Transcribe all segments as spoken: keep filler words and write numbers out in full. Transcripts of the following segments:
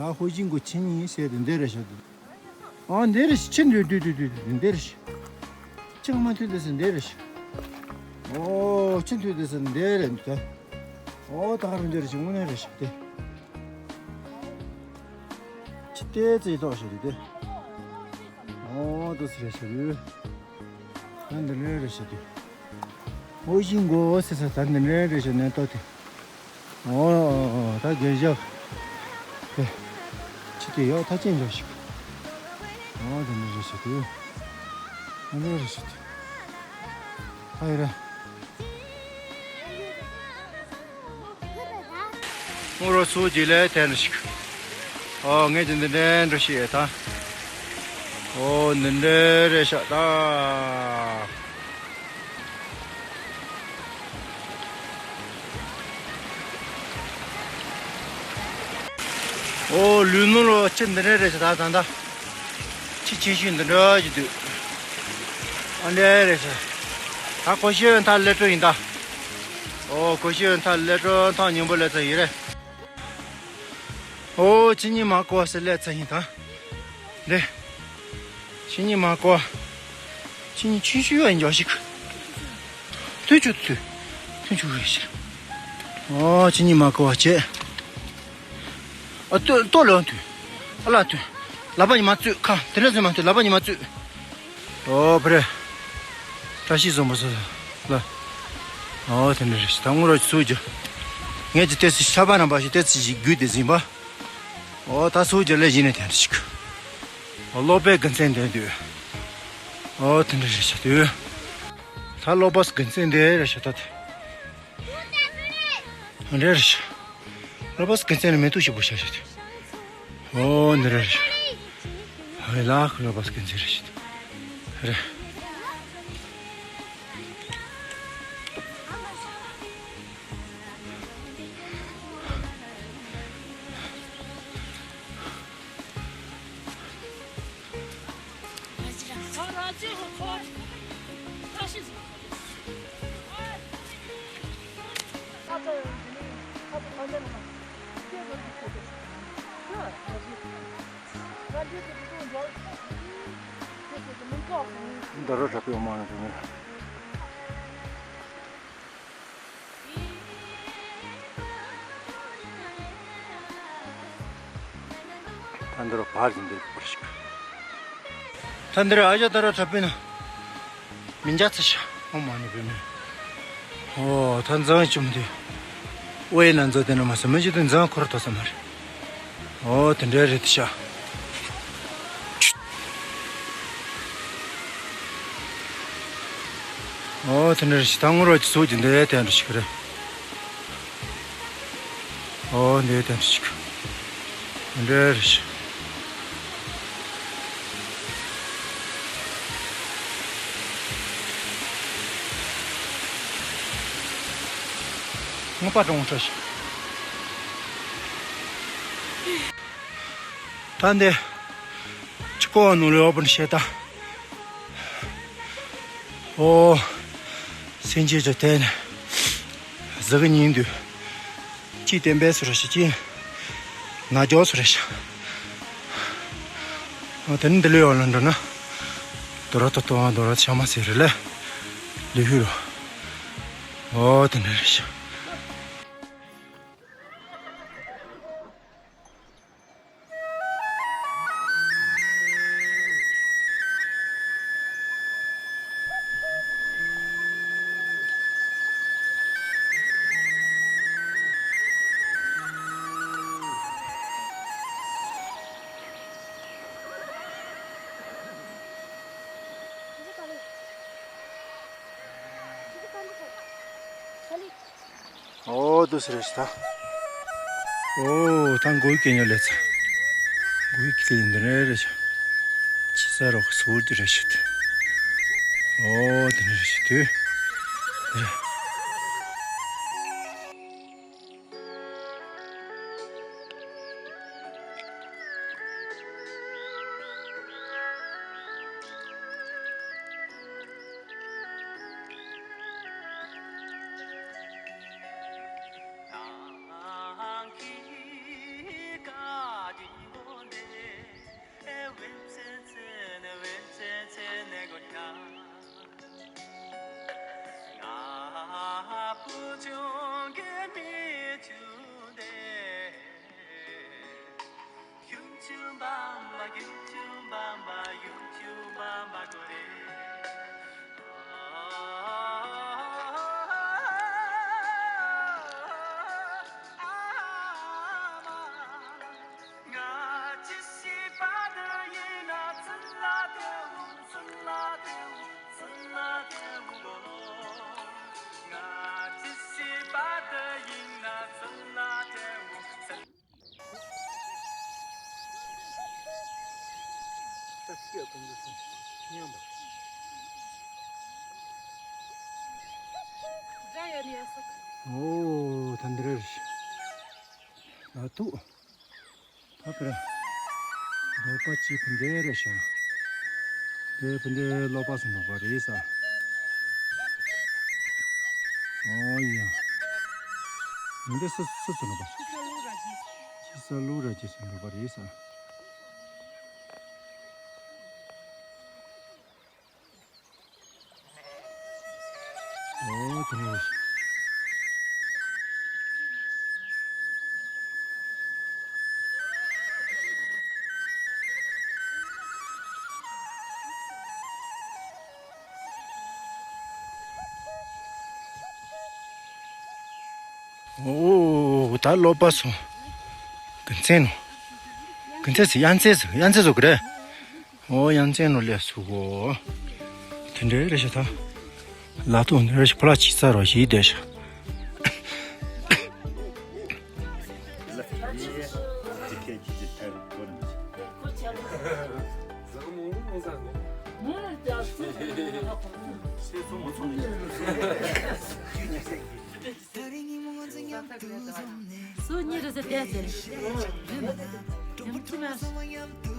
ཨ་ཧོ་ཅིང་གོ་ཆི་ཉི་ཟེར་དེ་འདི་རེད་ཤག་འདུག་ཨ་འདི་རེད་ཤག་ཆི་འདུག་འདུག་འདུག་འདུག་འདི་རེད་ཤག་ཆི་མ་ཐུལ་དེ་སེ་འདི་རེད་ཤག་ཨོ་ཆི་འདུག་དེ་སེ་འདི་རེད་འདུག་ཨོ་ད་རུང་འདི་རེད་ཤག་དངོས་གནས་རེད་ཤག་དེ། ཆི་ཏེ་ཙི་ཏོག་ཤག་དེ། ཨོ་དུ་སི་རེད་ཤག་དེ། ད་འདི་འདྲ་རེད་ཤག་དེ། ཨོ་ཤིང་གོ་ཟེར་ས་ད་འདི་འདྲ་རེད་ཤག་ནས་ཏོ་དེ། ཨོ་ཨོ་ཨོ་ད་རྒྱན་ཞབས། དེ། ཆི་དེ་ཡག་ཐ་ཅན་འཇོག་ཞིག་ཨོ་འདི་འདྲ་རེད་ཤག་དེ། འདི་འདྲ་རེད་ཤག་དེ། ཨ་ཡེ་རེད། དངུལ་རོ་སུ་ཇི་ལས་དེ་འདྲ་ཞིག་ཨོ་ངས་ཀྱི་འདི་འདྲ་འདྲ་ཞིག་ད། ཨོ་འདི་འདྲ་རེད་ཤག་ད། ཨོ་ལུས་ནོར་ལོ་ཅི་འདི་འདྲ་རེད་ཤག་ད་ད་ད། ཅི་ཆེ་ཤོས་འདི་འདྲ་ཞིག་འདུག་ཨ་འདྲ་རེད་ཤག་ད་གོ་ཤེས་ཡོན་ཐ་ལེ་ཀྲོ་ཡིན་ད། ཨོ་གོ་ཤེས་ཡོན་ཐ་ལེ་ཀྲོ་ཐང་ཉིན་པོ་ལས་ཚ་ཡིན་རེད། ཨོ་ཕྱི་ཉིན་མ་གོ་བ་སི་ལས་ཚ་ཡིན་ད། འདི། ཕྱི་ཉིན་མ་གོ་བ། ཕྱི་ཉིན་ཆུ་ཤུ་ཡོད་འཇོག་ཞིག་ཐུན་ཆུ་ཐུ། ཐུན་ཆུ་ཡོད་ཞིག་ཨོ་ཕྱི་ཉིན་མ་གོ་བ་བྱས། ཨ་ལྟོ་ལྟོ་ལོན་ཐུ། ཨ་ལ་ཐུ། ལ་པ་ཉི་མ་བཙུད་ཁ་དེ་འདྲ་ཟེར་མ་ཐུ་ལ་པ་ཉི་མ་བཙུད། ཨོ་བྷ་རེ། བཀྲ་ཤིས་བཟང་པོ་སོ་སོ་ལ། ཨོ་དེ་འདྲ་རེད་ད་དངུལ་རོགས་ཀྱི་ཚུགས་རྒྱུ། ངས་ཀྱི་ཏེ་སི་ཤ་པ་རྣམ་པ་ཞིག་ཏེ་སི་ཞིག་རྒྱུད་དེ་ཟིན་པ། ཨོ་ད་ཚུགས་རྒྱུ་ལས་གཞི་ནས་དེ་འདྲ་ཞིག་ཨོ་སློབ་པའི་དགེ་མཚན་ལྡན་དུས། ཨོ་དེ་འདྲ་རེད་ཤག་དུས། ད་སློབ་པ་དགེ་མཚན་ལྡན་རེད་ཤག་ད་དེ། འདྲ་རེད་ཤག་སློབ་པ་དགེ་མཚན་ནི་མེ་ཏོག་ཞིག་པོ་ཤ་ཤ་དེ། ཨོ་འདི་རེད། ཧའི་ལགས་སློབ་པ་དགེ་མཚན་རེད་ཤག་རེད། ད་རོ་དྲག་པོའི་དབང་མང་ནས་འགྲོ་ངེས། ད་འདིར་བར་ཟིན་འདིར་བར་ཞིག་ད་འདིར་ཨ་ཞ་ད་ར་གྲབ་པས་ན། མི་འཇག་ཚ་ཤ་ཨོ་མ་ནི་བུད་མེད། ཨོ་ད་འཛང་བཅུམ་དེ། ཨོ་ཡེ་ན་འཛོ་དེ་ན་མ་སི་མི་ཞིག་ཏུ་འཛང་འཁོར་ཐོ་ས་མ་རེད། ཨོ་དེ་འདྲ་རེད་ཤག་ཨོ་དེ་འདྲ་རེད་ཤག་ད་ངུ་རོ་ཅི་སུ་ཅི་འདི་དེ་འདྲ་ཞིག་རེད། ཨོ་འདི་དེ་འདྲ་ཞིག་འདི་འདྲ་རེད་ཤག་ངུ་པ་གྲོང་ཁྲོ་ཞིག་ད་འདི། ཅི་ཀོ་ནུ་ལེ་ཨོ་པན་ཤེ་ད། ཨོ། སེང་ཆེ་ཅོ་དེ་ནི། ཟི་གི་ཉིན་དུ། ཅི་བསྟན་པའི་སུ་ར་ཤི་ཅི། ན་ཇོ་སུ་ར་ཤི། ཨོ་དེ་ནི་འདི་ལེ་ཨོ་ལ་འགྲོ་ན། དོ་ར་ཏོ་ཏོ་དོ་ར་ཤ་མ་སེ་རི་ལེ། ལེ་ཧུ་རོ། ཨོ་དེ་ནི་རེ་ཤི། ཨོ་དུ་སི་རེ་ཤི་ད། ཨོ་ད་མགོ་ཡི་སྐད་ཉོ་ལེ་ཚ། མགོ་ཡི་སྐད་འདི་རེ་རེ་ཤི། ཅི་ས་རོག་སུར་དུ་རེ་ཤི་ད། ཨོ་དུ་ནི་རེ་ཤི་དུ། རེ། ཨོ། ད་འདི་རེད། ལ་ཐུག་ད་དེར་འབྲོག་པ་གཅིག་བུ་འདི་རེད་ཤག་འདི་བུ་འདི་ལོ་པ་སུ་འགྲོ་པ་རེད་ས། ཨོ་ཡ། འདི་སུ་སུ་སུ་འགྲོ་པ། ཕྱི་ས་ལུ་ར་གྱི་སུ་འགྲོ་པ་རེད་ས། ཨོ་དེ་ནས། ཨོ་ད་ལོ་པ་སོང་། གི་མཚན་ནོ། གི་མཚན་སི་ཡ་མཚན་སི་ཡ་མཚན་སོ་གི་རེད། ཨོ་ཡ་མཚན་ནོ་ལས་སུ་གོ། དེ་འདྲའི་རེད་ཤག་ད། ལ་ཐུག་འདི་རེད་ཤག་ཕོ་ལ་ཅི་ས་རོ་ཞིག་བསྡད་ཤག་སུ་གཉིས་རེད་ཟེར་བསྡད་ཟེར། ཉམས་ཀྱི་མ་སོང་།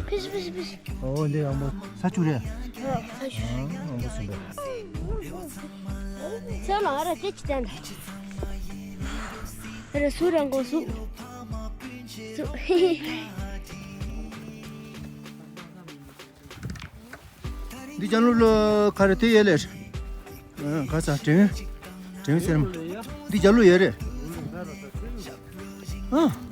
ཕིས་ཕིས་ཕིས། ཨོ་འདི་ཨ་མོ་ས་ཆུ་རེད། ཨ་ས་ཆུ། ཨ་མོ་སུ་རེད། ས་ལ་ཨ་ར་ཏེ་ཅི་ཏན་ད། ཨ་ར་སུ་རང་གོ་སུ། སུ། འདི་ལྕང་ལོ་ལོ་ག་རེ་དེ་ཡེ་ལེ། ཨ་ག་ས་དྲན། དྲན་ཟེར་མ། འདི་ལྕང་ལོ་ཡེ་རེད། ཨ།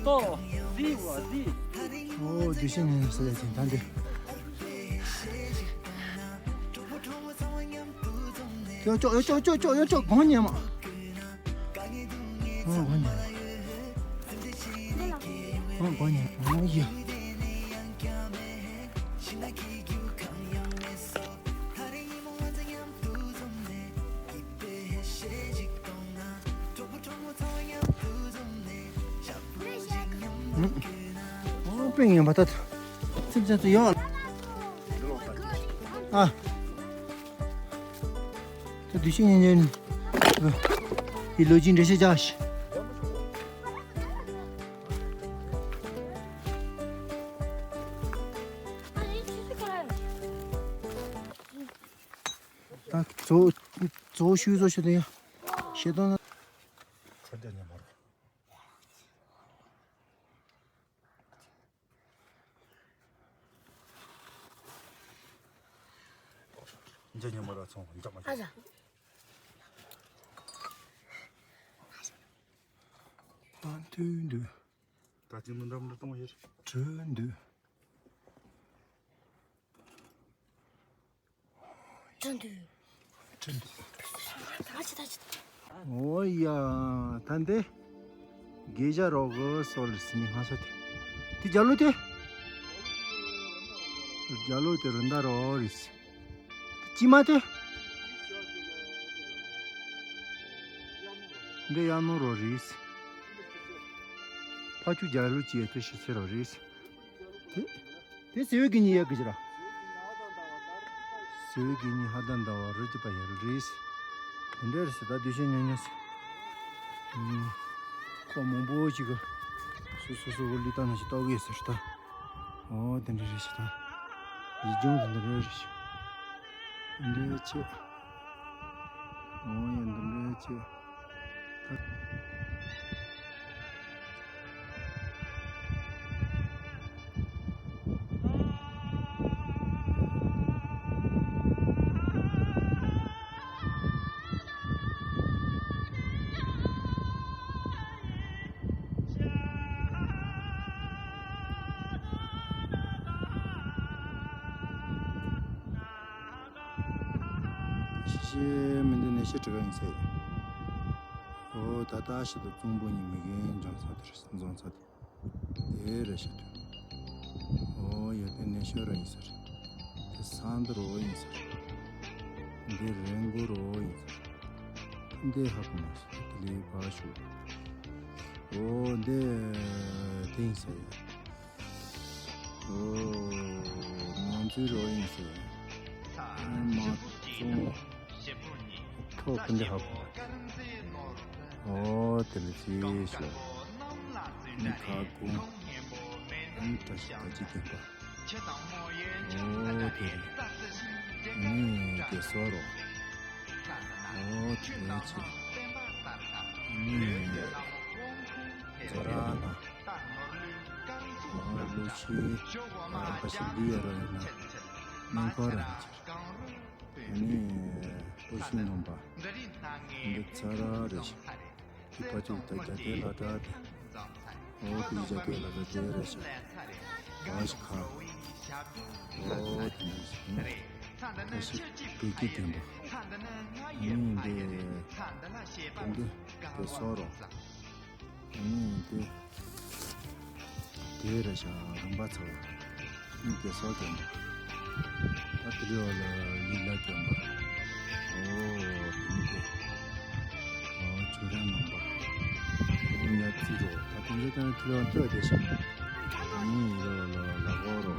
ཏོ་ཏོ་ཟི་བ་ཟི། ཨོ་དེ་བཞིན་ནས་ཟེར་ཡ་ཅིག་ད་འདི། ཡོ་ཅོག་ཡོ་ཅོག་ཅོག་ཅོག་ཡོ་ཅོག་གོང་ཉེ་མ། ཨོ་གོང་ཉེ། ཨོ་གོང་ཉེ་ཨོ་ཡ། ཨོ་པིང་ཡང་མ་ཐད། ཚིམ་ཚིམ་ཚུ་ཡོང་། ཨ། ད་དུས་ཤིག་ཉན་ཉན། ཨི་ལོ་ཇིན་འདྲེ་ཤ་ཅག་ཤི། ད་ཚོ་ཚོ་ཤུ་ཚོ་ཤུ་དེ་ཡ། ཁྱེད་དང་། ཁྲོ་རྒྱ་ཉི་མ་རོ། འཇའ་ཉི་མ་ར་ཚོང་འཇག་མ་ཨ་ཡ། ཨ་འདུ་འདུ། ད་ཅི་མི་འདྲ་མི་འདྲ་གཏོང་ཡོད། འགྲོ་འདུ། འགྲོ་འདུ། འགྲོ་འདུ། ད་ཅི་ད་ཅི་ད། ཨོ་ཡ། ད་འདི། དགེ་བྱ་རོགས་གི་སོ་ལ་སི་ནི་ང་ས་དེ། དེ་རྒྱ་ལོ་དེ། རྒྱ་ལོ་དེ་རུ་འདའ་རོགས་རིས། དེ་ཅི་མ་དེ། འདི་ཡང་ནོ་རོ་རིས། ཕ་ཆུ་རྒྱ་ལོ་ཅི་ཡ་དེ་ཤི་ཚེ་རོ་རིས། དེ། དེ་ཟེར་བའི་གི་ཉི་ཡ་གི་ཅི་ར། ཟེར་བའི་གི་ཉི་ཧ་ད་འདའ་བ་རི་ཅི་པ་ཡ་རིས། དེ་འདྲ་རེད་ཟེར་ད་དུས་ཤེས་ཉོ་ཉོ་ཟེར། ཁོ་མང་པོ་ཅིག་གི། སོ་སོ་སོ་གི་ལུས་རྟགས་ན་ཞིག་ལྟ་གི་ཟེར་ད། ཨོ་དེ་འདྲ་རེད་ཟེར་ད། ཡིད་སྦྱོང་དེ་འདྲ་རེད་ཟེར། དེ་འདྲ་ཆེ། ཨོ་ཡ་འདི་འདྲ་ཆེ། ད། ཤི་ཤི་མི་འདི་ནས་ཤི་དྲི་ག་ཡིན་ཟེར། ཨོ་ད་ལྟ་ཤི་དུ་གཙང་པོ་ཉི་མི་རྒན་འཇང་ས་དེར་འཛོང་ས་དེ། དེ་རེད་ཤི་དུ། ཨོ་ཡ་དེ་ནས་ཤོར་ར་ཡིན་ཟེར། དེ་སང་དུ་རོ་ཡིན་ཟེར། འདི་རེ་མགོ་རོ་ཡིན་ཟེར། འདི་ཧ་གོ་མ་སོང་དེ་ལས་བ་ཤུ། ཨོ་འདི་དེ་ཡིན་ཟེར། ཨོ། ང་ཚོའི་རོ་ཡིན་ཟེར། མ་ཚོང་། ཁྲོ་ཀུན་འདི་ཧ་གོ། ཨོ་དེ་ལ་ཅི་ཤོ། མི་ཁ་ཀུན། མི་བཀྲ་ཤིས་ད་ཅི་ཀྱི་པ། ཨོ་དེ་རེད། ནི་དེ་སོ་རོ། ཨོ་དེ་ལ་ཅི། ནི། ཛོ་ར་ན། ལུ་ཤི། ར་པ་ཤི་འདི་ཡ་ར་ཡིན་ན། ནང་པ་ར་ཡིན་ཅིག་ནི། ལུ་ཤི་ནང་པ། འདི་ཚ་ར་རེ་ཤི། འདི་པ་ཅིག་ད་རྒྱ་དེ་ལ་དྲ་དེ། ཨོ་དེ་རྒྱ་དེ་ལ་དྲ་དེ་རེ་ཤི། བ་ཤི་ཁ། ཨོ་དེ་ནི་ཤི་ནི། ད་ཤི་བོད་ཀྱི་དེ་འདུག་ནི་འདི། འདི་དེ་སོ་རོ། ཨ་ནི་དེ། དེ་རེད་ཤག་རིམ་པ་ཚོ། ཨ་ནི་དེ་སོགས་ཀྱང་འདུག་ད་དེ་རེད་བ་ལ་ལི་ལ་ཀྱང་འདུག་ཨོ་དེ་ནི་དེ། ཨོ་ཆུ་རན་ནང་པ། ཨོ་ཡ་ཙི་རོ་ད་དེ་འདྲ་དང་དེ་རེད་བ་ལྟོས་དེ་ཤག་ཨ་ནི་ཡི་རོ་ལ་ལ་གོ་རོ།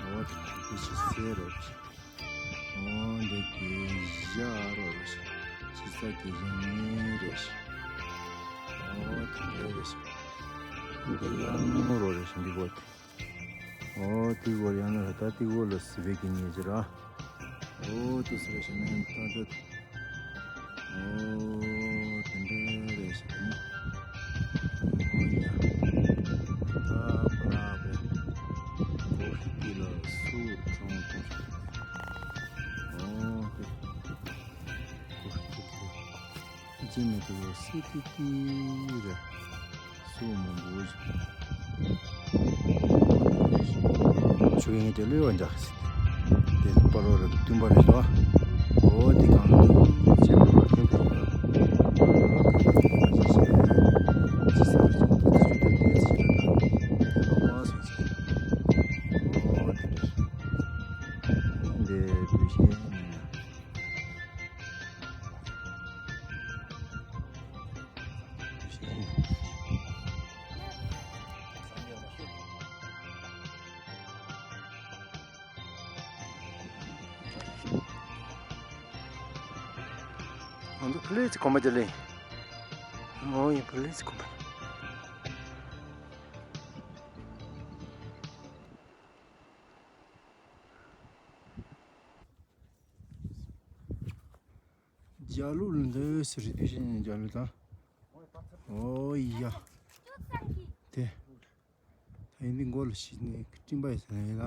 ཨོ་དེ་ནི་དེ་ཤི་སེ་རོ། ཨོ་འདི་དགེ་བཤེས་རོ་རེད་ཤག་ཕྱི་ས་དགེ་བཤེས་གཉིས་རེད་ཤག་ཨོ་དེ་འདྲ་རེད་ཤག་འདི་ཡང་རོ་རེད་ཤག་འདི་གོ་དེ། ཨོ་དེ་གོ་ཡང་ན་ད་དེ་གོ་ལ་སི་བེ་གི་ཉེ་ཅི་ར། ཨོ་དེ་སི་རེད་ཤག་ནས་ད་ད། ཨོ་དེ་འདྲ་རེད་ཤག་ནི། ཨོ་ཡ། ད་པ་ར་པ་ར། ཨོ་དེ་ལ་སུ་གྲོང་དེ། ཨོ་དེ། ཅི་མེད་དུ་སི་ཏི་ཏི་རེད། སུ་མང་པོ་ཞིག་ཆུ་ཡིན་དེ་ལུས་བ་འཇགས་སི་ཏི། དེ་པ་རོ་རེད་བསྟུན་པ་རེད་དོ། ཨོ་དེ་གང་དུ་ཅེ་བ་ལ་ཁེ་ཕེ་ཡོད། ཅི་ས་རེད་ཅི་ས་རེད་ཅི་ས་རེད། ཨོ་དེ་རེད། འདི་བུ་ཤེས་ནི་ན། ང་ཚོ་ཕུ་ལེ་ཚི་གོམ་པ་རྒྱག་ལེ། ཨོ་ཡིན་ཕུ་ལེ་ཚི་གོམ་པ། རྒྱ་ལུག་ལ་འདི་ཟེར་རེད། དེ་བཞིན་རྒྱ་ལུག་དང་། ཨོ་ཡ། དེ། ད་ཡིན་འདི་མགོ་ལ་ཞིག་ནས་སྤྲིན་པ་ཡི་ཟེར་ནས་ཡིན་ལ།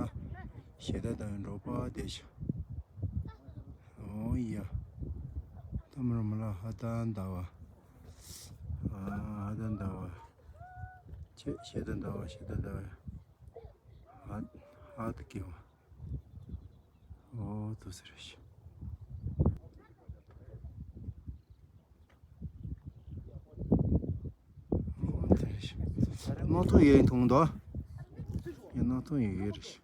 ཞེ་ད་དང་འགྲོ་པ་དེ་ཤ། ཨོ་ཡ། ད་མི་རོ་མི་ལ་ཧ་ད་འདའ་བ། ཨ་ཧ་ད་འདའ་བ། ཆེ་ཞེ་ད་འདའ་བ་ཞེ་ད་འདའ་བ། ཧ་ཧ་ད་ཀི་བ། ཨོ་ཏོ་ཟེར་ཤ། ཨོ་ཏོ་ཟེར་ཤ། ནོ་ཏོ་ཡེ་ཐུང་དོ། ཡེ་ནོ་ཏོ་ཡེ་ཡེ་རེ་ཤ།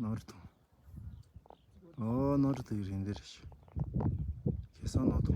ནོར་ཐུང་། ཨོ་ནོར་ཐུང་ཡེ་རེ་འདི་རེ་ཤ། ཁེ་སང་ནོ་ཏོ།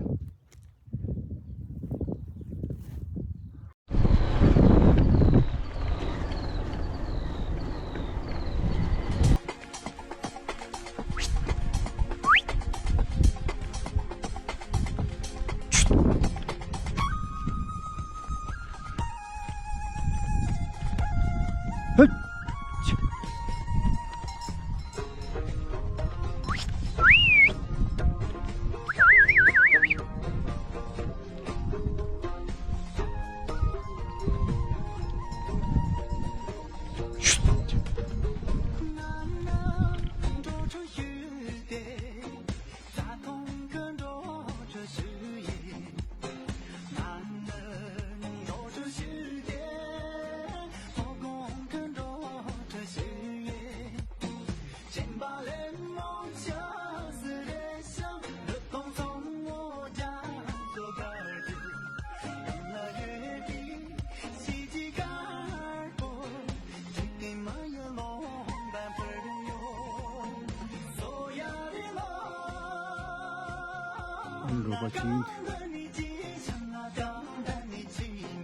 ཨ་ནི་རོགས་པ་ཅིག་ཡིན་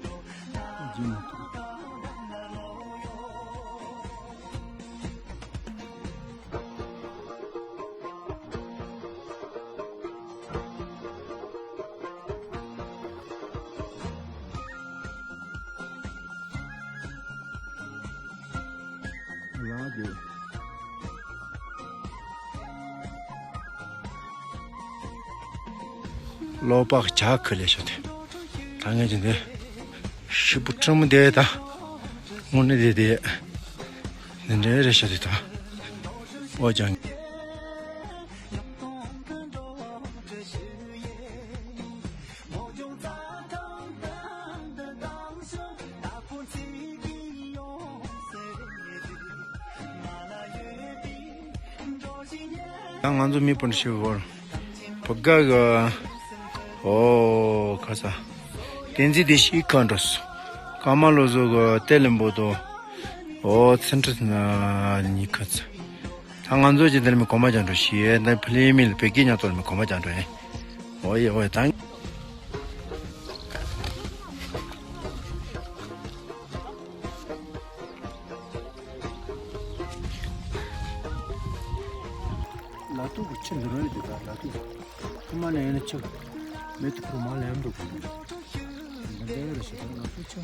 དུས། ཨ་ཅེ་མ་ཐུབ། ལ་དེ། ལོ་པག་ཇག་ཁུ་ལས་ཤོ་དེ། ད་ངས་ཀྱི་འདི། ཤི་བུ་ཁྲི་མོ་དེ་ད། དངོས་གནས་དེ་དེ། འདི་འདྲའི་རེ་ཤོ་དེ་ད། ཨོ་ཅང་། ད་ང་ཚོ་མི་པོ་ཤི་བོར་བུ་ག་ག། ཨོ་ཁ་ས། བསྟན་འཛིན་དེ་ཤི་ཁ་འགྲོ་སོ། ཀ་མ་ལོ་ཟོ་ག་ཏེ་ལེན་པོ་དོ། ཨོ་ཚན་ཁྲི་ན་ཉི་ཁ་ཚ། ད་ང་ཚོ་ཅི་དེར་མི་གོམ་པ་ཅང་འགྲོ་ཤི་ཡེ་ད་ཕི་ལི་མི་ལ་བེ་ཀི་ཉག་ཏོར་མི་གོམ་པ་ཅང་འགྲོ་ཡེ། ཨོ་ཡེ་ཨོ་ཡེ་ད། ལ་ཏུ་གི་ཆུ་འདི་རོལ་དེ་དང་ལ་ཏུ་ཁུ་མ་ལ་ཡན་ཆུ་མེ་ཏུ་ཁུ་མ་ལ་ཡན་དུ་གི་འདི་འདྲ་རེ་ཞིག་ལ་ཏུ་ཆུ་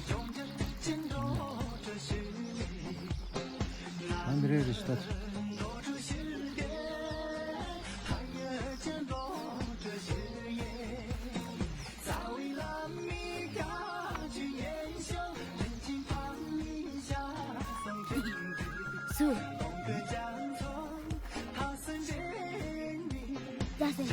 ཨ་འདི་རེ་རེ་ཞིག་ད། སུ། ཡ་སེ།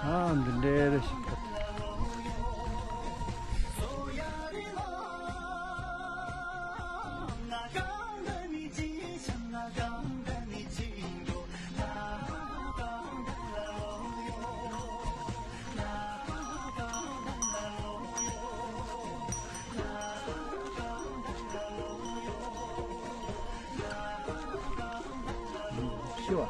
ཨ་འདི་འདྲའི་རེ་ཞིག་ད། ཤི་བ།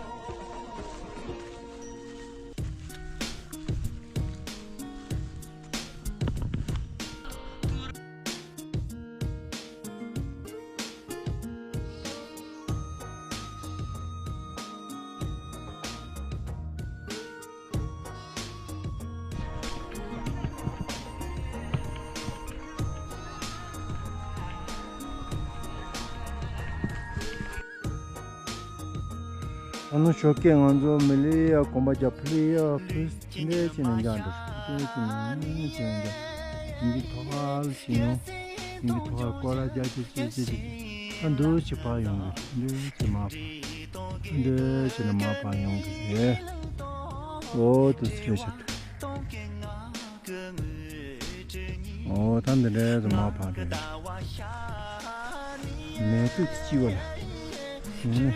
ཨ་ནུ་ཞོགས་ཀས་ང་ཚོ་མི་ལི་ཡ་གོམ་པ་རྒྱབ་ཕུ་ལི་ཡ་ཕུ་དེ་འདྲས་བྱས་ནས་འཇགས་འགྲོ། དེ་འདྲས་བྱས་ནས་ཨ་ནི་བྱས་ནས་འཇགས། དེང་གི་ཐོག་ཁར་ཞིག་ཡོང་། དེང་གི་ཐོག་ཁར་སྐོར་ར་རྒྱག་བྱས་བྱས་བྱས་བྱས། ཨ་འདུག་བྱས་ཕར་ཡོང་གི། འདུག་བྱས་མར་ཕར། འདུག་བྱས་ནས་མར་ཕར་ཡོང་གི་རེད། འོ་དེ་ཚོ་རེད་ཤག་འོ་ད་འདི་འདྲའི་དུ་མ་ཕར་འགྲོ། མེ་ཏོག་ཅིག་བ་ལ།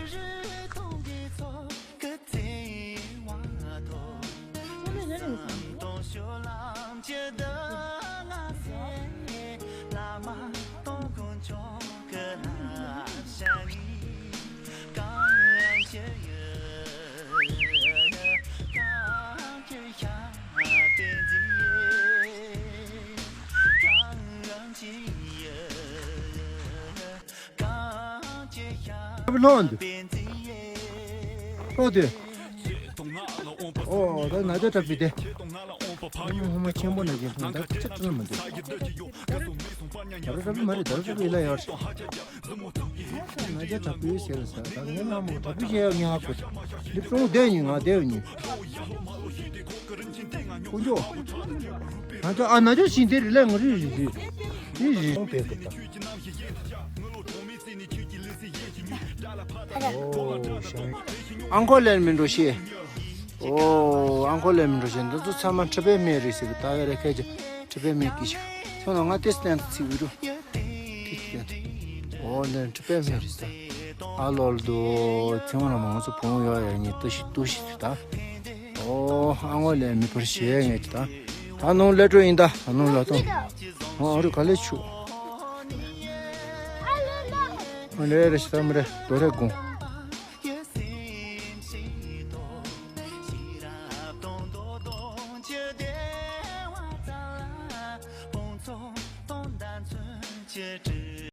ཨུམ། ལྷོ་འདི། ལྷོ་འདི། ཨོ་ད་ན་ཇོ་དྲག་པོ་དེ། ཧོ་མ་ཆེན་པོ་ན་ཇོ་ད་ཅི་ཅི་ན་མི་འདུག་ད་རུ་དྲག་པོ་མ་རེད། ད་རུ་དྲག་པོ་ཡིན་ལ་ཡོད། ང་རྒྱ་དྲག་པོའི་ཞལ་ཟ། ད་ངའི་ནང་མོ་དྲག་པོའི་ཞལ་ཡག་ཉག་གོ། འདི་ཀྲུང་བསྡད་ཉིན་ང་བསྡད་ཉིན། དཀོན་མཆོག་ང་ཚོ་ཨ་ན་ཅོ་ཞིང་དེ་རི་ལ་ང་རི་རི་རི་རི་རི་ཀྲུང་བསྡད་གི་ད། ཨང་ཁོ་ལེན་མི་འགྲོ་ཤེས། ཨོ་ཨང་ཁོ་ལེན་མི་འགྲོ་ཤེས། འདི་ཚོ་ཚང་མ་ཁྲི་པའི་སྨན་རེད་ཟེར་གི། ད་ཡ་རེ་ཁ་ཅིག་ཁྲི་པའི་སྨན་གི་ཞིག་ཚོ་ན་ང་དེ་སྟན་དུ་ཚིག་བི་རུ། ཨོ་ནས་ཁྲི་པའི་སྨན་རེད་ཟེར། ཨ་ལོ་ལ་དུ་ཚེ་མོ་ལ་མང་ཚོ་བོང་ཡོ་ཡ་ཉི་ཏུ་ཞིག་ཏུ་ཞིག་ད། ཨོ་ཨ་ངོ་ལས་མི་ཕར་ཞེ་ངེས་ཀྱི་ད། ད་ནང་ལས་འགྲོ་ཡིན་ད། ད་ནང་ལ་ཏོང་། ཨོ་ཨ་རུ་ག་ལས་ཆུ། ཨ་ལས་རེ་ཞིག་ད་མི་རེ་དོ་རེ་དགོངས།